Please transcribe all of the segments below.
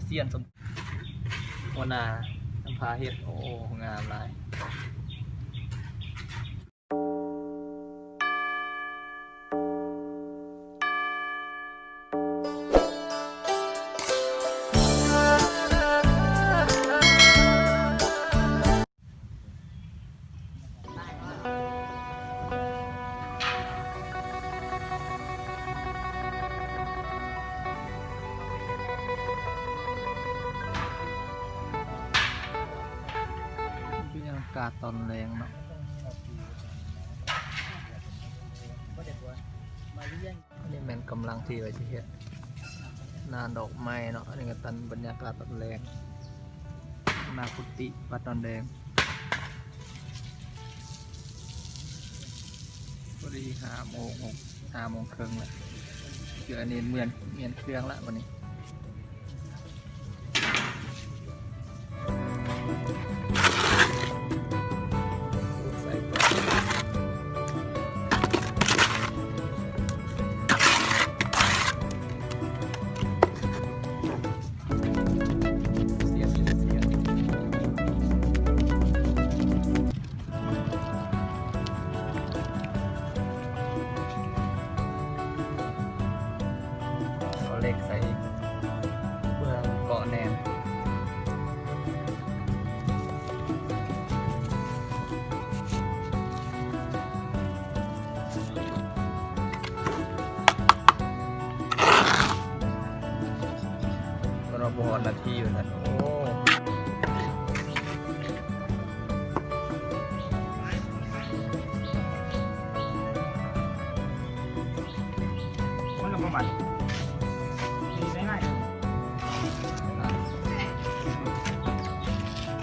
ຊຽນສົມ ຫົວໜ້ານຳພາເຮັດ. ໂອ້ ງາມຫຼາຍ. ບັນຍາກາດຕອນແລງເນາະ. ອັນນີ້ແມ່ນກຳລັງທີ່ວ່າຊິເຮັດໜ້າດອກໄມ້ເນາະ. ອັນນີ້ກໍຕັນບັນຍາກາດຕອນແລງ ໜ້າກຸຕິວັດດອນແດງ. ພໍດີຫ້າໂມງ ຫົກ ຫ້າໂມງເຄິ່ງລະ. ຄືອັນນີ້ເໝືອນ ໝຽນເຄື່ອງລະບັດນີ້. ເອົາເຫຼັກໃສ່ເພື່ອເກາະແໜ້ນ. ເພາະວ່າບໍ່ຮອດນາທີຢູ່ນັ້ນ. ໂອ້ ມັນກໍບໍ່ມັນ ນີ້ງ່າຍໆ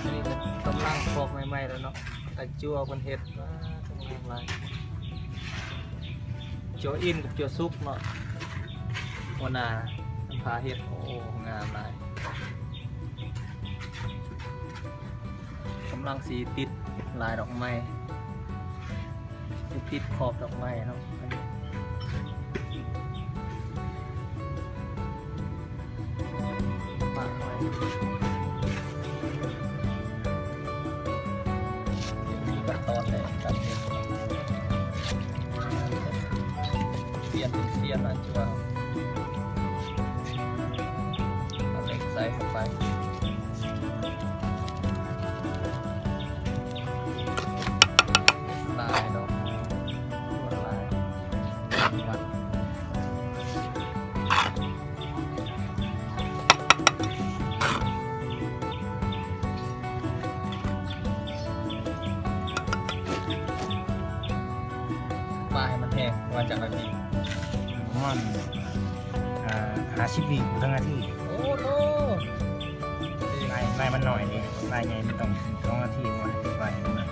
ອັນນີ້ກໍກຳລັງປອກໃໝ່ໆ ແລ້ວເນາະ. ໄຂ່ຈົວເພິ່ນເຮັດ ວ້າ ງາມຫຼາຍ. ຈົວອິນກັບຈົວສຸກເນາະ ຫົວໜ້ານຳພາເຮັດ. ໂອ້ ງາມຫຼາຍ. ກຳລັງຊິຕິດລາຍດອກໄມ້ ຕິດຂອບດອກໄມ້ເນາະ. ປະໄວ້ ມີຂັ້ນຕອນໃນການເຮັດ ປ່ຽນເປັນປ່ຽນ ອາດຈະວ່າ ເອົາເຫຼັກໃສ່ເຂົ້າໄປ. ຫຼາຍດອກ ຫຼາຍວັດ ປາໃຫ້ມັນແຫ້ງ ປະມານຈັກນາທີ? ປະມານ ອ່າ ຫ້າສິບວິ ບໍ່ເຖິງນາທີ. ໂອ້ໂຫ ລາຍ ລາຍມັນໜ້ອຍເດ້ ລາຍໃຫຍ່ມັນຕ້ອງສອງນາທີກວ່າ ລາຍມັນ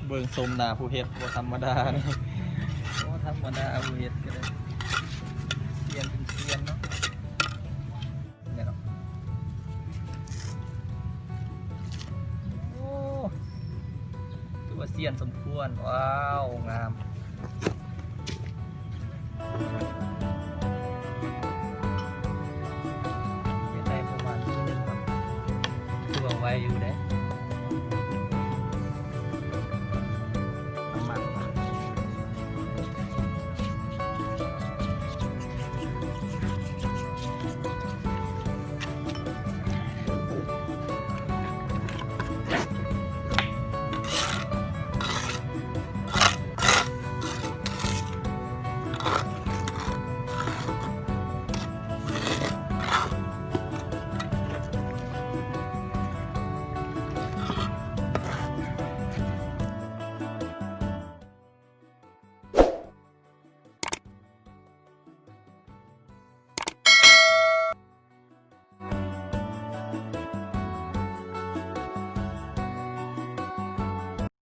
ເບິ່ງຊົມໜ້າຜູ້ເຮັດ ບໍ່ທຳມະດາເນາະ ບໍ່ທຳມະດາ ຜູ້ເຮັດກໍໄດ້ ຊຽນເປັນຊຽນເນາະ. ແມ່ນເນາະ ໂອ້ ຖືວ່າຊຽນສົມຄວນ. ວ້າວ ງາມ ເຮັດໄດ້ປະມານນີ້ໜຶ່ງເນາະ ຖືວ່າໄວຢູ່ເດ້.